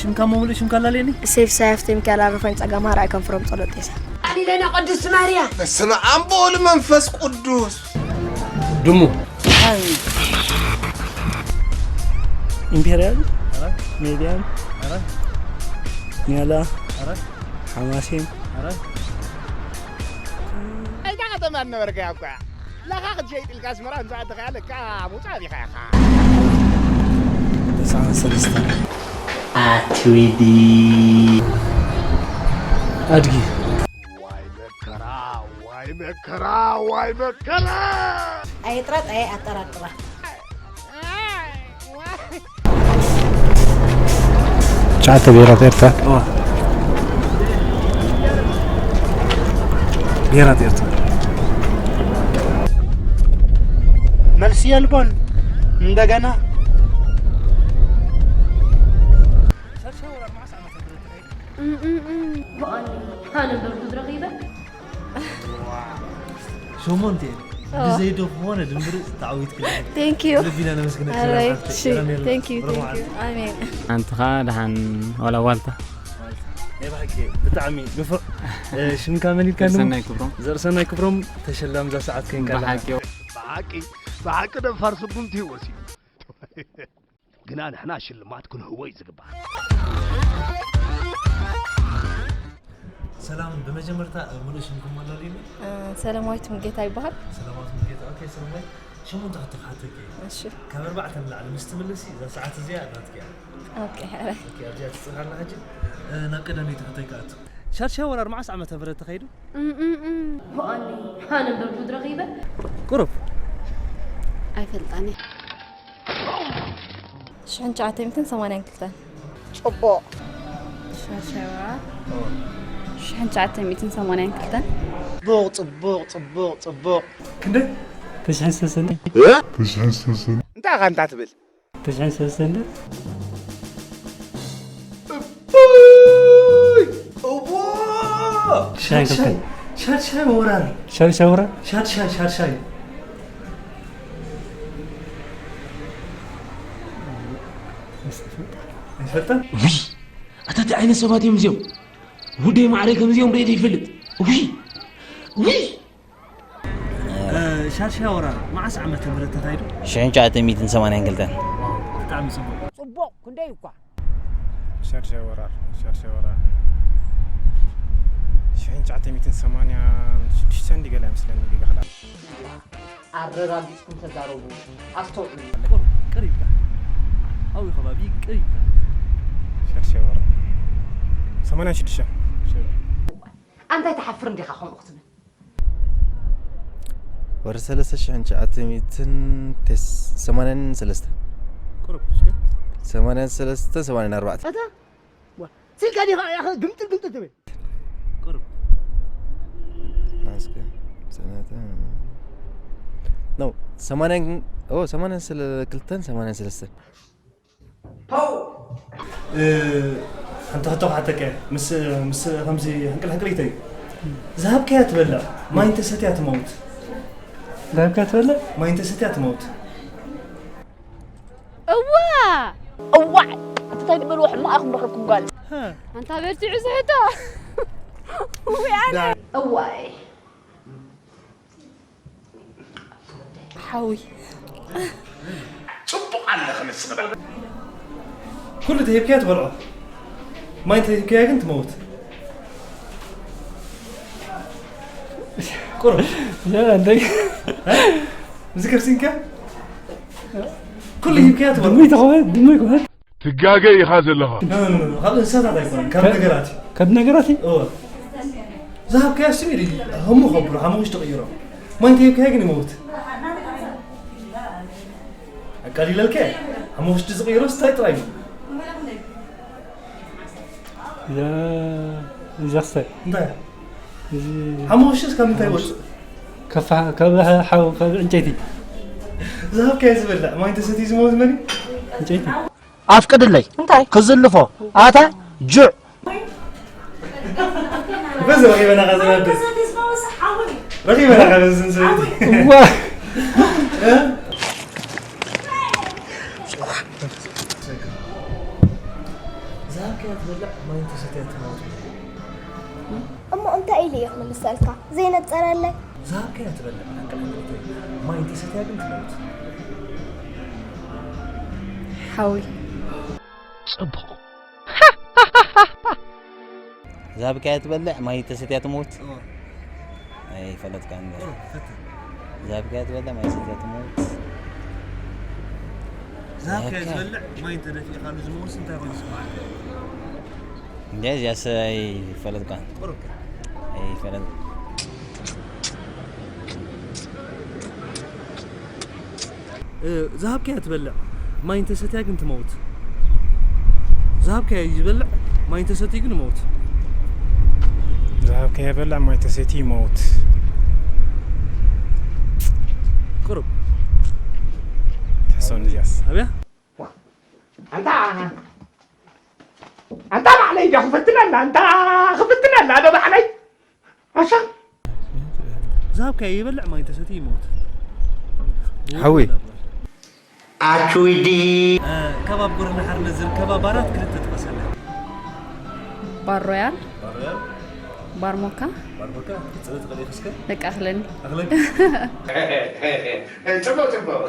ሽምካ መሙሉ ሽምካ ላለኒ። ሴፍ ሳያፍቴም ካላረፈን ጸጋማ ራይ ከንፍሮም ጸሎት ጤሳ። ኣሊለና ቅድስት ማርያ በስመ አብ ወወልድ መንፈስ ቅዱስ። ድሙ ኢምፔሪያል ሜዲያን ኒያላ ሓማሴን ኣይታ ከተማ ነበርካ እኳ ለኻ ክትሸይጥ ኢልካ ኣስመራ ምስ ኣተኻ ለካ ምውፃእ ዲኻ ኢኻ ተስዓን ሰለስተ ኣትዊዲ ኣድጊ ዋይ መከራ ዋይ መከራ ዋይ መከራ ኣይጥረጥ ኣየ ኣጠራጥራ ትሽዓተ ብሄራት ኤርትራ ብሄራት ኤርትራ መልስ የልቦን እንደገና ኣነ በርጉድ ረኺበ ሸሞንተ ብዘይዶ ዝኾነ ድምብሪ ተዓዊት ክልል Thank you ልቢና ነመስግነክ ኣራይ ሰላም እሺ Thank you Thank you ኣሜን ኣንትኻ ደሓን ዋላ ዋልታ ናይ ብሓቂ ብጣዕሚ ንፉዕ ሽምካ መን ኢልካ ዘርሰናይ ክብሮም ዘርሰናይ ክብሮም ተሸላም ዛ ሰዓት ከንካ ብሓቂ ብሓቂ ብሓቂ ደፋር ስጉምቲ ወሲዱ ግና ንሕና ሽልማት ክንህቦ እዩ ዝግባእ። ሰላም ብመጀመርታ ሙሉእ ሽምኩም ኣላልዩኒ ሰላማዊት ሙልጌታ ይበሃል ሰላማዊት ሙልጌታ ኦኬ ሰላማዊት ሸሞንተ ሕቶ ክሓተኪ እሺ ካብ ኣርባዕተ ንላዕሊ ምስ ትምልሲ እዛ ሰዓት እዚኣ ናትኪ እያ ኦኬ ኣረ ኦኬ ኣብዚኣ ትፅእኻ ኣላ ሕጂ ናብ ቀዳመይቲ ሕቶይ ክኣቱ ሻድሻይ ወራር መዓስ ዓመተ ምህረት ተኻይዱ ኣነ በርጉድ ረኺበ ቁሩብ ኣይፈልጣኒ ሽሕን ትሽዓተ ሚእትን ሰማንያን ክልተን ጽቡቕ ሸሸዋ ሽሕን ትሽዓተ ሚእትን ሰማንያን ክልተን ጽቡቕ ጽቡቕ ጽቡቕ ጽቡቕ ክንደይ ተሽሕን ሰለስተን እንታይ ኢኻ እንታ ትብል ተሽሕን ሰለስተን እቦይ እቦ ሻይ ክልተ ሻድሻይ ወራር ሻድሻይ ወራር ሻድሻይ ሻድሻይ ይፈልጣ ኣታ እንታይ ዓይነት ሰባት እዮም እዚኦም ውደይ ማዕረይ ከምዚኦም ርእየ ዘይፈልጥ ውይ ውይ ሻድሻይ ወራር መዓስ ዓመተ ምህረት ተኻይዱ ሽሕን ትሽዓተ ሚእትን ሰማንያን ክልተን ብጣዕሚ ጽቡቕ ጽቡቕ ክንደይ እኳ ሻድሻይ ወራር ሻድሻይ ወራር ሽሕን ትሽዓተ ሚእትን ሰማንያን ሽዱሽተን ድዩ ገለ ኣይመስለኒ ጌጋ ክላ ኣረጋጊጽኩም ተዛረቡ ኣስተውዕሉ ቅሪብካ ኣብኡ ከባቢ ቅሪብካ ሻድሻይ ወራር ሰማንያን ሽዱሽተን ኣንታይ ትሓፍር እንዲኻ ከምኡ ክትብል ወርሒ ሰለስተ ሽሕን ትሽዓተ ሚእትን ሰማንያን ሰለስተ ቁሩብ እስከ ሰማንያን ሰለስተ ሰማንያን ኣርባዕተ እታ ስልካ ዲኻ ያኸ ግምጥል ግምጥል ትብል ቁሩብ እስከ ሰነተ ነው ሰማንያን ኦ ሰማንያን ክልተን ሰማንያን ሰለስተን ሓንቲ ሕቶ ክሓተካ ምስ ምስ ከምዚ ሕንቅል ሕንቅል ይተዩ ዝሃብካያ ትበልዕ ማይ እንተሰትያ ትመውት ዳብካ ትበልዕ ማይ እንተሰትያ ትመውት እዋ እዋዕ እንታይ ዝበልዎ ሕማቕ ኣኹም ረኸብኩም ጓል ኣንታ በርቲዑ ዝሕቶ ውያነ እዋይ ሓዊ ጽቡቕ ኣለኺ ንስኺ ደኣ ኩሉ ተሂብካያ ትበልዖ ማይ እንተሂብካያ ግን ትመውት ቁሩብ ያ እንደይ እዚ ከብሲንካ ኩሉ ሂብካያ ትበልዖ ድሙይ ተኾነ ድሙይ ኮነ ትጋገ ኢኻ ዘለኻ ካብ እንስሳታት ኣይኮነን ካብ ነገራት እዩ ካብ ነገራት እዩ እወ ዝሃብካያ ስም ኢሉ እዩ ህሙ ከብሎ ሓሙሽ ተቕይሮ ማይ እንተሂብካያ ግን ይመውት ኣቃሊለልካ ሓሙሽ ዝቕይሮ ስታይ ጥራይ እዩ እዛ ክስታይ እንታይ እዚ ሓሙሽስ ካብ ምንታይ ወፅእ ካብ ሓው ካብ ዕንጨይቲ ዝሃብካዮ ዝበልዕ ማይ እንተሰትዩ ዝመውት መን እዩ ዕንጨይቲ ኣፍቅድለይ እንታይ ክዝልፎ ኣታ ጁዕ በዚ ረኺበና ኸዘናድስ ረኺበና ኸበዝን ሰበይቲ እዋ ዝሃብካ ትበልዕ ማይ እንተሰትያ ትመውት። እሞ እንታይ ኢለ እየ ክምልሰልካ? ዘይነጸረለይ። ዝሃብካያ ትበልዕ ሓቂ ሓቂ ማይ እንተሰትያ ግን ትመውት። ሓዊ። ጽቡቕ። ዝሃብካያ ትበልዕ ማይ ተሰትያ ትመውት። ኣይፈለጥካን። ዝሃብካያ ትበልዕ ማይ ተሰትያ ትመውት። ዝሃብካያ ዝበልዕ ማይ እንተደፊእካሉ ዝመውት እንታይ ኮይኑ ይስማዓካ? እንጃ እዚኣስ ኣይፈለጥካን። ቁሩብ ኣይፈለጥ ዝሃብካያ ትበልዕ ማይ እንተሰትያ ግን ትመውት። ዝሃብካያ ዝበልዕ ማይ እንተሰትዩ ግን ይመውት። ዝሃብካያ ይበልዕ ማይ ተሰትዩ ይመውት። ቁሩብ ተሰውን እዚኣስ ኣብያ ኣንታ ኣንታ ባዕለይ እንዲያ ክፍትነላ ኣንታ ክፍትነላ ዶ ባዕለይ ኣሻ ዝሃብካያ ይበልዕ ማይ እንተሰትዩ ይመውት። ሓዊ ኣቹይዲ ካብ ኣብ ጎደና ሓርነት ዝርከባ ባራት ክልተ ጥቀሰለን። ባር ሮያል፣ ባር ሮያል፣ ባር ሞካ፣ ባር ሞካ፣ ክትጽሊ ትኽእሊ ኢኺ እስከ? በቃ ኣኽለኒ። ኣኽለኒ? ጽቡቕ ጽቡቕ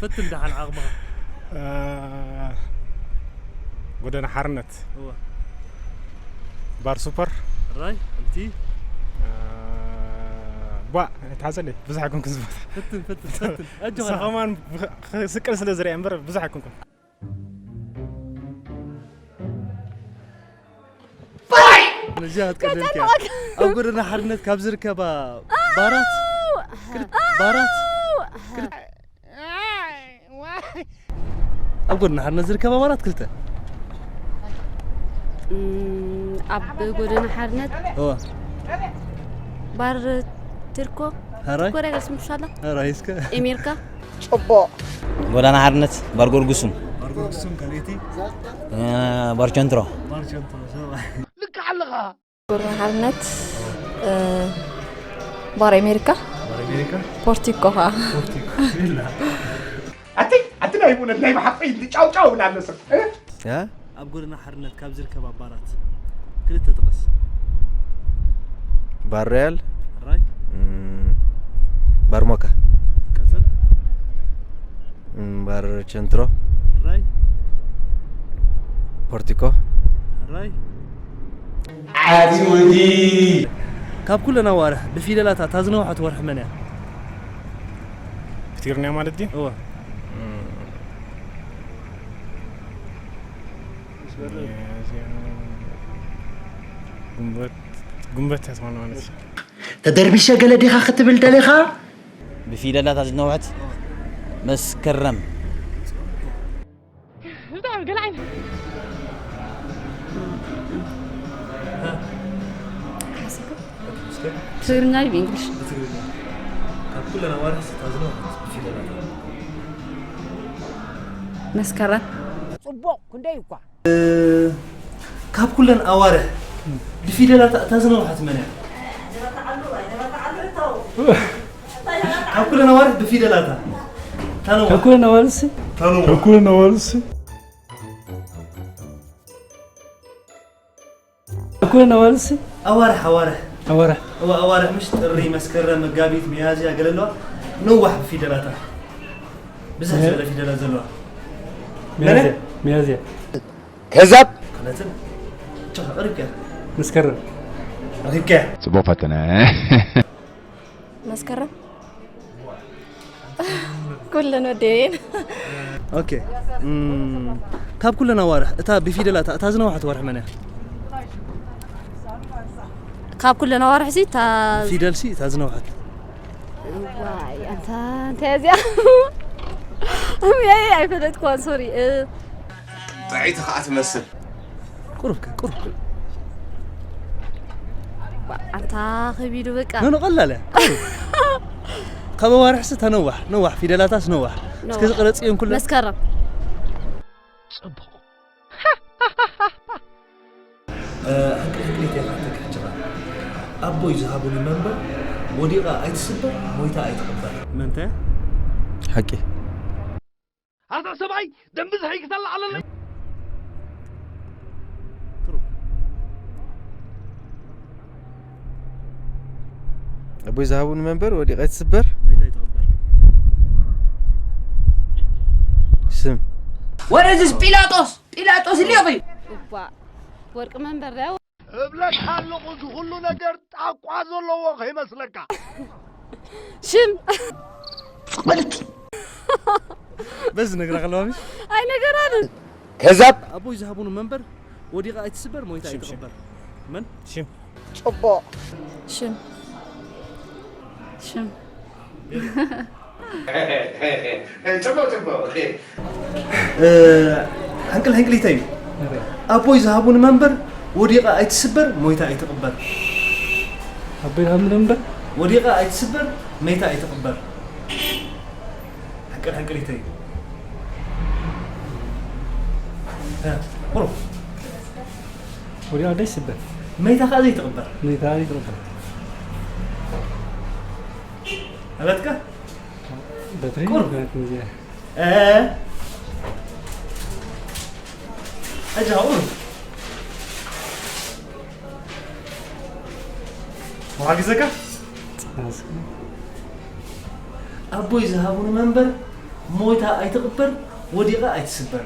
ፈትን ደሓን ዓቕምኻ። ጎደና ሓርነት እወ። ባር ሱፐር ራይ፣ እንቲ? ቧ ተሓዘለይ ብዙሕ ኣይኮንኩን ዝቦታ ፈትን፣ ፈትን፣ ፈትን። ኣጆኻ። ንስኻ ከማን ብኽ- ክስቅል ስለ ዝርአ እምበር ብዙሕ ኣይኮንኩን እዚኣ ትቀደልኪያ። ኣብ ጎደና ሓርነት ካብ ዝርከባ ባራት፣ ክልተ ባራት፣ ክልተ ኣብ ጎደና ሓርነት ዝርከባ ባራት ክልተ። እም፣ ኣብ ጎደና ሓርነት እወ። ባር ትርኮ ሃራይ? ኮሪያ ገርስ ምሻላ ሃራይ እስከ። ኤሜርካ ጽቡቕ ጎዳና ሓርነት ባር ጎርጉሱም ባር ጎርጉሱም ካልእቲ እ፣ ባር ቸንትሮ ባር ቸንትሮ ሰብኣይ። ጎደና ሓርነት እ፣ ባር ኣሜሪካ ባር ኣሜሪካ ፖርቲኮ ኸዓ ፖርቲኮ። ኢላ። ኣቲ ኣቲ ናይ እውነት ናይ ብሓቂ ጫው ጫው ብላ ኣለሰ ኣብ ጎደና ሓርነት ካብ ዝርከባ ባራት ክልተ ጥቀስ። ባር ሮያል ራይ እም፣ ባር ሞካ ቀጽል። እም፣ ባር ቸንትሮ ራይ ፖርቲኮ ራይ ኣቲ ወዲ ካብ ኩለን ኣዋርሕ ብፊደላታ እታ ዝነውሐት ወርሒ መን እያ? ፒትርንያ ማለት ድዩ እወ ሚያዝያ፣ ጉንበት ጉንበት እያ ትኾን ማለት እዩ ተደርቢሸ ገለ ዲኻ ክትብል ደሊኻ ብፊደላታ ዝነውሐት መስከረም ብጣዕሚ ገለ ዓይነት ትግርኛ እዩ ብእንግሊሽ ብትግርኛ ካብ ኩለን ኣዋርሕ ስታ ዝነውሐት ብፊደላታ መስከረም ጽቡቕ ክንደይ እኳ ካብ ኩለን ኣዋርሕ ብፊደላታ እታ ዝነውሐት መን እያ? ካብ ኩለን ኣዋርሕ ብፊደላታ እታ ነውሐት። ተኩለ ነዋልሲ እታ ነውሐት። ተኩለ ነዋልሲ ተኩለ ነዋልሲ ኣዋርሕ ኣዋርሕ ኣዋርሕ እዋ ኣዋርሕ ምሽ ጥሪ መስከረም መጋቢት ሚያዝያ ገለ ኣለዋ ነዋሕ ብፊደላታ ብዝሕ ዝበለ ፊደላት ዘለዋ ሚያዝያ ሚያዝያ ህዛብ ክነትን ቻ ቀሪብካ መስከረም ረኺብካያ ጽቡቕ ፈተነ። መስከረም ኩለን ወደየን ኦኬ እም፣ ካብ ኩለን ኣዋርሕ እታ ብፊደላታ እታ ዝነውሐት ወርሒ መን እያ? ካብ ኩለን ኣዋርሕ ሲ እታ ፊደል ሲ እታ ዝነውሐት ዋይ ኣንታ እንታይ እዚኣ ምያየ ኣይፈለጥኩዋን ሶሪ እ፣ ጥዕይቲ ከዓ ትመስል ቁሩብ ከ ቁሩብ ኣንታ ከቢዱ በቃ ኖ ኖ ቀላል እያ ካብ ኣዋርሕሲ ተነዋሕ ነዋሕ ፊደላታስ ነዋሕ እስከ ዝቅረጽ እየን ኩለን መስከረም ሕንቅልሕንቅሊት እያ ካተካ ሕጅኻ ኣቦይ ዝሃቡኒ መንበር ወዲቓ ኣይትስበር ሞይታ ኣይትቕበር መንተ ሓቂ ኣታ ሰብኣይ ደንቢ ዝሕይክተላ ኣለለይ ኣቦይ ዝሃቡኒ መንበር ወዲቐ ኣይትስበር። መይታ ኣይትቕበር። ስም። What is this? ጲላጦስ! ጲላጦስ ሊቒ! እባ ወርቂ መንበር ዳ እብለካ ኣለኹ፣ እዚ ኩሉ ነገር ጣቋ ዘለዎ ከይመስለካ። ሽም። በዚ ነግራ ከለዋ ምሽ? ኣይነገራንን። ከዛብ። ኣቦይ ዝሃቡኒ መንበር ወዲቓ ኣይትስበር፣ ሞይታ ሽም፣ ሽም። ኣይትቕበር። መን? ሽም። ጽቡቕ። ሽም። ሽም። ጽቡቕ፣ ጽቡቕ። እ፣ ሕንቅል ሕንቅሊተይ እዩ። ኣቦይ ዝሃቡኒ መንበር ወዲቓ ኣይትስበር፣ ሞይታ ኣይትቕበር። ኣቦይ ዝሃቡኒ መንበር? ወዲቓ ኣይትስበር፣ መይታ ኣይትቕበር። ሕንቅል ሕንቅሊተይ እዩ። እ፣ ቁሩብ። ወዲቓ ደስ ይብል። መይታ ከኣ ዘይትቕበር። መይታ ዘይትቕበር። ኣበትካ? በትሪ ቁር። በትሪ። እ። ሕጂ ሃው። መሓግዘካ? ኣቦይ ዝሃቡኒ መንበር ሞይታ ኣይትቕበር፣ ወዲቓ ኣይትስበር።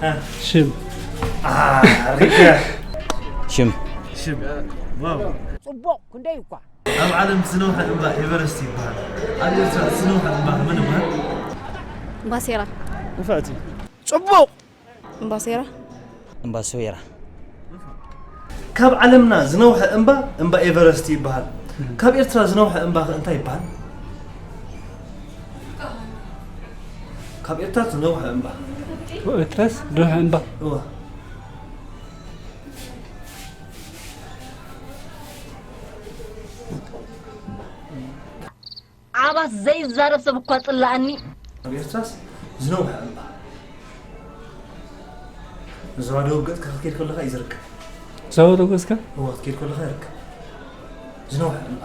እ። ሽም። አ፣ ሪከ። ሽም። ሽም። ዋው። ጽቡቕ፣ ክንደይ እኳ። ኣብ ዓለም ዝነውሐ እምባ ኤቨረስት ይበሃል። ኣብ ኤርትራ ዝነውሐ እምባ መን ይበሃል? ባሴራ። ንፍዕቲ። ጽቡቕ። እምባ ሴራ። እምባ ሶየራ። ካብ ዓለምና ዝነውሐ እምባ፣ እምባ ኤቨረስት ይበሃል። ካብ ኤርትራ ዝነውሐ እምባ ከ እንታይ ይበሃል? ካብ ኤርትራ ዝነውሐ እምባ። ኤርትራስ ዝነውሐ እምባ። እወ። ዓባት ዘይዛረብ ሰብ እኳ ጽላኣኒ። ኣብ ኤርትራስ ዝነውሐ እምባ። ዞባ ደቡብ ገጽካ ክትከይድ ከለኻ እዩ ዝርከብ። ዞባ ደቡብ ገጽካ? እወ፣ ክትከይድ ከለኻ ይርከብ። ዝነውሐ እምባ።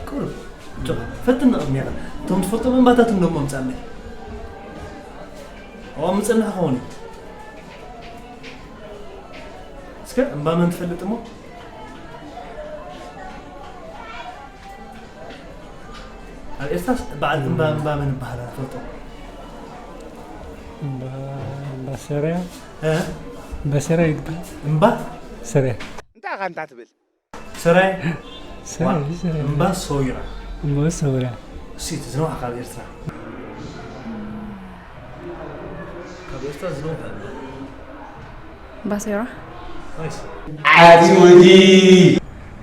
ቁሩብ። ጆ፣ ፈትን ንቕድሜኻ። እቶም ትፈልጦም እምባታት እንዶ እሞ ምጻለይ። ኣብኦም ምጸንሕ ክኸውን እዩ። እስከ እምባ መን ትፈልጥ እሞ? ኣብ ኤርትራስ በዓል እምባ፣ እምባ መን ይበሃል ትፈልጦ? እምባ፣ እምባ ሰሪያ። እ? እምባ ሰሪያ ይበሃል። እምባ? ሰሪያ። እንታይ ኢኻ እንታ ትብል? ሰራይ? ሰራይ፣ ዋ፣ ሰራይ። እምባ ሰዊራ። እምባ ሰዊራ። እሲ፣ እቲ ዝነውሐ ካብ ኤርትራ። ካብ ኤርትራ ዝነውሐ እምባ። እምባ ሰዊራ። ናይስ። ዓዲ ወዲ።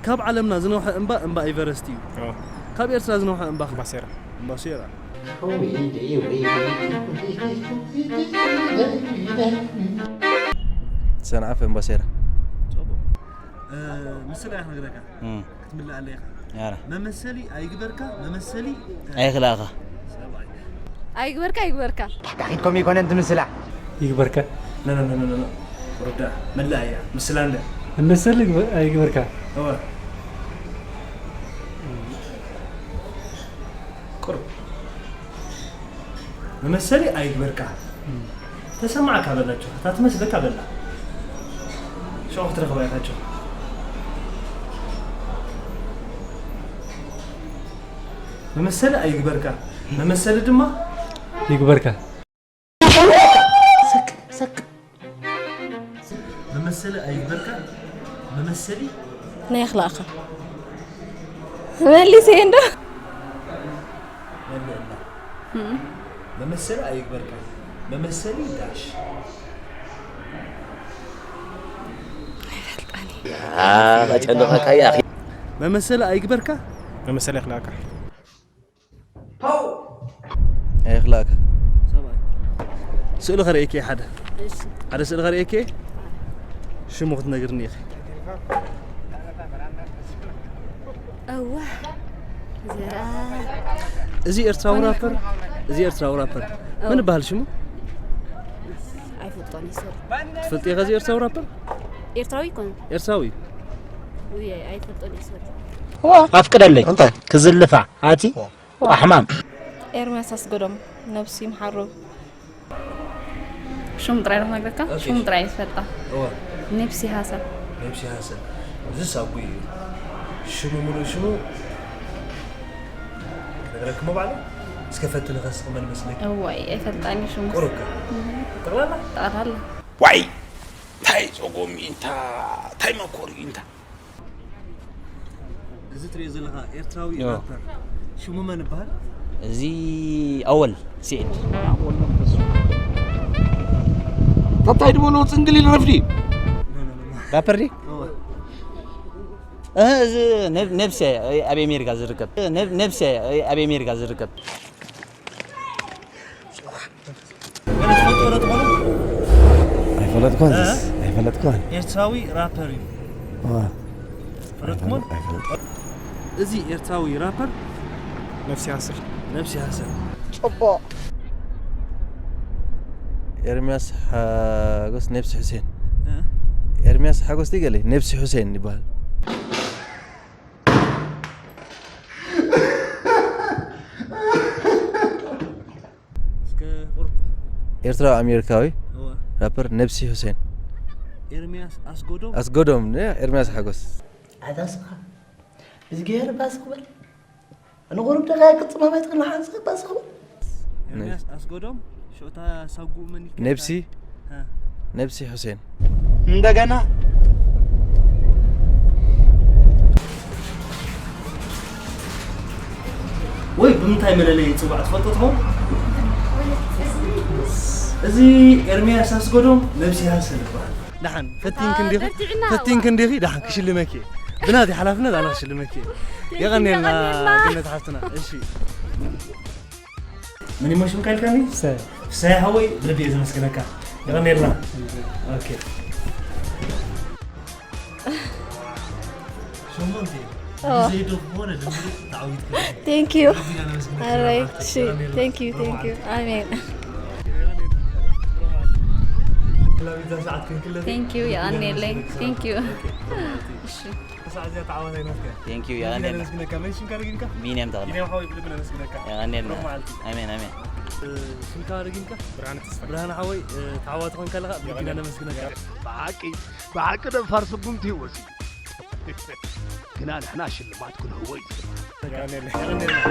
ካብ ዓለምና ዝነውሐ እምባ፣ እምባ ኤቨረስት እዩ። ኦ። ካብ ኤርትራ ዝነውሐ እምባ። እምባ ሴራ። እምባ ሴራ። ሰንዓፈ እምባ ሴራ። ጽቡቕ። እ፣ ምስላ እያ ክነግረካ። እም። ክትምልኣለ ኢኻ። ያላ። መመሰሊ ኣይግበርካ፣ መመሰሊ ኣይኽላእኻ። ሰብኣይ። ኣይግበርካ፣ ኣይግበርካ። ታሕታኺት ኮም ይኮነን ትምስላ። ይግበርካ። ነ፣ ነ፣ ነ። ርዳእ። መላእ እያ። ምስላ እንደ። መመሰሊ ይግበ-፣ ኣይግበርካ። እወ። ቁሩብ። መመሰሊ ኣይግበርካ። እም። ተሰማዕካ በላቸው። እታ ትመስለካ በላ። ሽዑ ክትረኽባ ኢኻ ቸው። መመሰሊ ኣይግበርካ። መመሰሊ ድማ ይግበርካ። ሰቅ፣ ሰቅ። መመሰሊ ኣይግበርካ። መመሰሊ ናይ ኣኽላእኻ። መሊሰ እንዶ። መመሰሊ ኣይግበርካ። መመሰሊ ዳሽ። ኣይፈልጣን እየ። ኣ፣ ከጨንቐካ እየ፣ ኣኺ። መመሰሊ ኣይግበርካ። መመሰሊ ኣይኽላእካ። ኣይኽላእካ። ሰብኣይ። ስእሊ ከርእየኪ እየ ሓደ። እሺ። ሓደ ስእሊ ከርእየኪ እየ። ሽሙ ክትነግርኒ ኢኺ። እዋ። ዘርኣ። እዚ ኤርትራዊ ራፐር፣ እዚ ኤርትራዊ ራፐር። እዋ። መን ይበሃል ሽሙ? ኣይፈልጦን እየ፣ ሶሪ። ትፈልጥዮ ከዚ ኤርትራዊ ራፐር? ኤርትራዊ ይኮን? ኤርትራዊ። ውይ፣ ኣይፈልጦን እየ፣ ሶሪ። ኣፍቅደለይ። እንታይ? ክዝልፋ፣ ኣቲ? እዋ። ኣሕማም። ኤርምያስ ኣስገዶም፣ ነብሱ ይምሓሮ። ሽሙ ጥራይ ዶ ክነግረካ? ሽሙ ጥራይ እየ ዝፈልጣ። ነብሲ ሃሰን። ነብሲ ሃሰን። እዚ ሳጉ እዩ። ሽሙ፣ ሙሉእ ሽሙ ክነግረክሞ ባዕሉ። እስከ ፈትኒ ከስቕ መን መስለኪ? እዋይ፣ ኣይፈልጣን እዩ ሽሙ። ቁሩብ ከ? ጠቕላላ? ጠቕላላ። ዋይ! እንታይ ጸጎም ኢንታ፣ እንታይ መኮር ኢንታ። እዚ ትሪኦ ዘለኻ ኤርትራዊ ራፐር ሽሙ መን ይበሃል? እዚ ኣወል ስዒድ። ታታይ ድበሎ ጽንግል ኢል ረፍዲ። ራፐር ዲ? እዚ ነብሲ ኣብ ኣሜሪካ ዝርከብ፣ ነብሲ ኣብ ኣሜሪካ ዝርከብ። ኣይፈለጥኳን፣ ዝስ ኣይፈለጥኳን። ኤርትራዊ ራፐር እዩ። ዋ፣ ፈለጥኩሞን? ኣይፈለጥ እዚ ኤርትራዊ ራፐር ነፍሲ ሃስል። ነብሲ ሃሰን። ጽቡቕ። ኤርሚያስ ሓጎስ ነብሲ ሑሴን። ኤርሚያስ ሓጎስ ዲገሊ ነብሲ ሑሴን ይበሃል። እስከ ቁሩብ ኤርትራዊ ኣሜሪካዊ እወ። ራፐር ነብሲ ሑሴን። ኤርሚያስ ኣስጎዶም። ኣስጎዶም ን ኤርሚያስ ሓጎስ። ኣታ ስኻ ብዝገሄር ባስ ክበል ንቑሩብ ደቃይቅ ጽማም ኣይትኽእል ንሓንሳብ ባስ ክበል። ኤርሚያስ ኣስጎዶም ሾታ ሳጉ መን ይከ- ነብሲ እ። ነብሲ ሑሴን። እንደገና ወይ ብምንታይ መለለይ ይጽዋዕ ትፈልጦ ትኸውን? እዚ ኤርሚያስ ኣስጎዶም ነብሲ ሃሰን ይበሃል። ደሓን ፈቲንክ እንዲኺ በርቲዕና። ፈቲንክ እንዲኺ ደሓን ክሽልመኪ እየ። ብናተይ ሓላፍነት ኣነ ክሽልመኪ እየ። የቐንየልና የቐንየልና። ገነት ሓፍትና። እሺ መን ይሞ ሽምካ ኢልካኒ? ፍሳይ ሓወይ ብልቢ እየ ዘመስግነካ። የቐንየልና። ኦኬ ሸሞንተ ኦ። ብዘይ ዶ ዝኾነ ልምዲ ተዓዊትካ። Thank you። ብልቢ ኢና ነመስግነካ። All right. እሺ። የቐንየልና። Thank you. Thank you. ኣሜን። ላቢዛ ሰዓት ክንክለ Thank you። የቐንየለይ። Thank you። እሺ። ሰዓት እዚኣ ተዓዋታይ ናትካ። Thank you። ብልቢ ኢና የቐንየልና። ነመስግነካ። መን ሽምካ ረጊምካ? ቢንያም ተኽለ። ቢንያም ሓወይ ብልቢ ነመስግነካ። የቐንየልና። ሩብ መዓልቲ። ኣሜን ኣሜን። ሽምካ ረጊምካ? ብርሃነ ተስፋ። ብርሃነ ሓወይ ተዓዋቲ ኮንካ ኣለኻ ብልቢ ኢና ነመስግነካ። ብሓቂ ብሓቂ ደፋር ስጉምቲ እዩ ወሲዱ። ግና ንሕና ሽልማት ክንህቦ እዩ ዝግባእ።